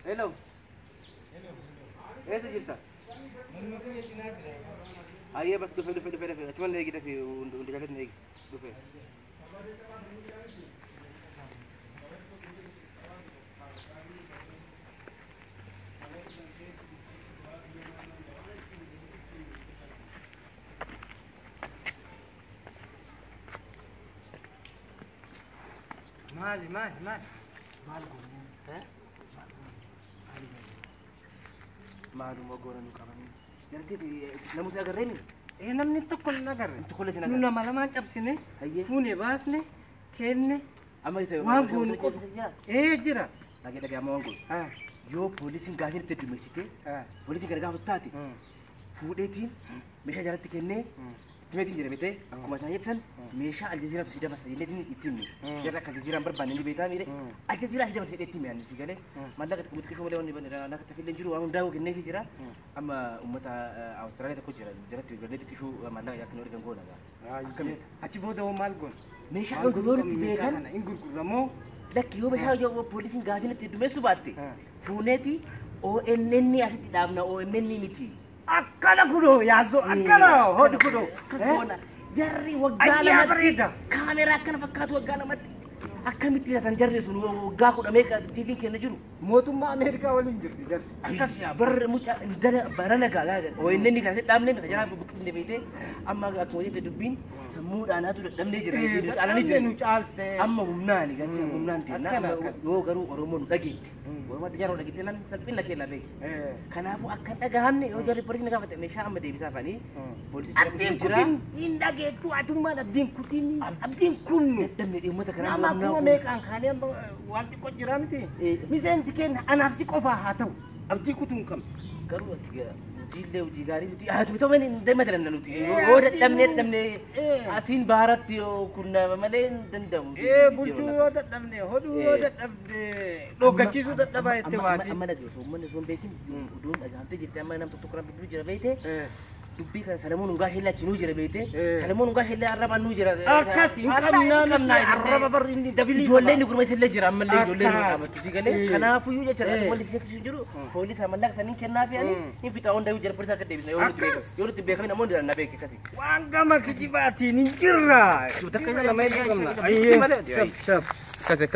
Hello. Eessa jirta? Ayyee bas dhufe dhufe dhufe dhufe achumaan eegi dafii hundi jalatti eegi dhufe. Maali maali maali? Maal goone? Maaluma goona nu qabanii? Jarti namusa agarree mi? Ee namni tokko hin agarre. Namni tokko illee sin Nu agarre. nama lamaan cabsine Hayyee. fuune baasne kenne Amma isa waan goonu qofa. Ee jira. Dhagee dhagee amma waan goonu. Yoo poolisiin gaafii nutti heddummeessite poolisiin kana gaafa taate fuudheetiin meeshaa jalatti kennee timeetiin jira beetee akkuma isaan jettan meeshaa Aljazeeraatu si dabarsa jenneetiin itti himne. Jarri akka Aljazeeraan barbaanne ni beekaa miire Aljazeeraa si dabarsa jedhee itti hime ani si galee maallaqa xiqqoo xiqqoo malee wanni akka tafillee jiru waan hundaa kenneefii jira. Amma uummata Awustiraaliyaa tokko jira jalatti ijoollee xiqqishuu maallaqa akka nu ergan goona gaa. Akkamitti? Achi booda hoo maal goona? Meeshaa yoo nutti beekan hin gurguramoo? Lakki yoo meeshaa yoo poolisiin gaafii nutti heddummeessuu baatte fuuneeti ONN asitti dhaabna OMN miti. Akkana kunoo yaazoo akkana hodhu kunoo. Akkas goona. Jarri waggaa Ajjaa lamatti bareeda. kaameraa akkana fakkaatu waggaa lamatti akkamitti bitatan jarri sun waggaa kudha meeqa TV'n kenna jiru. Mootummaa Ameerikaa waliin jirti jarri. Akkas yaa Barri mucaa dana barana gaalaa ONN kan asitti dhaabne miti jaraa buqqifne beekte amma akkuma jette dubbiin sammuudhaan haatu dadhabnee jira. Caalanii jira. Nu caalte. Amma humnaani gartee humnaan deemna. Akkana, Amma akkana. yoo garuu Oromoo nu dhageette. Oromoo addunyaa nu dhageette nan salphina keenya beeki. Kanaafuu akka hin dhagahamne yoo jarri poolisiin gaafate meeshaa amma deebisaa fanii poolisiin Abdiin kutin hin dhageettu atummaan abdiin kutin abdiin kunnu. Dadhabne uummata kanaa Nama humnaa kuma meeqaan kaanee amma waan xiqqoo jira miti. Miseensi keenya anaaf si qofaa haa ta'u abdii kutuu hin qabnu. Garuu ati hojiillee hojii gaarii miti. Haa ta'u ta'u hin deema nuti. Yoo dadhabne dadhabne asiin baaratti yoo kunnama malee hin danda'amu. Bulchuu yoo dadhabne hodhuu yoo dadhabne dhoggachiisuu dadhabaa jettee waati. Amma dhageessu uummanni osoo hin beekin oduun dhagahamtee jirti amma nam tokko tokko bilbiluu jira beekte dubbii kana Salamuun Hungaa Sheellaa achinuu jira beekte Salamuun Hungaa Sheellaa arrabaan nuu jira. Akkas hin qabnaa miti arraba barri inni dabilii Ijoolleen ni gurma isillee jira ammallee ijoolleen nu Akkas. dhaabattu si galee kanaafuyyuu jecha wanti si shakkisiisu jiru poolisa mallaqa saniin kennaa fi ani hin fixaa hundayyuu jara poolisa akka deebisna yoo nuti beekamu yoo nuti beekamin ammoo na beeke akkasi. Waan gama kijibaatiin hin jirra. Takka Lama hedduu qabna. Ayyee. Ayyee. Akkas akkas.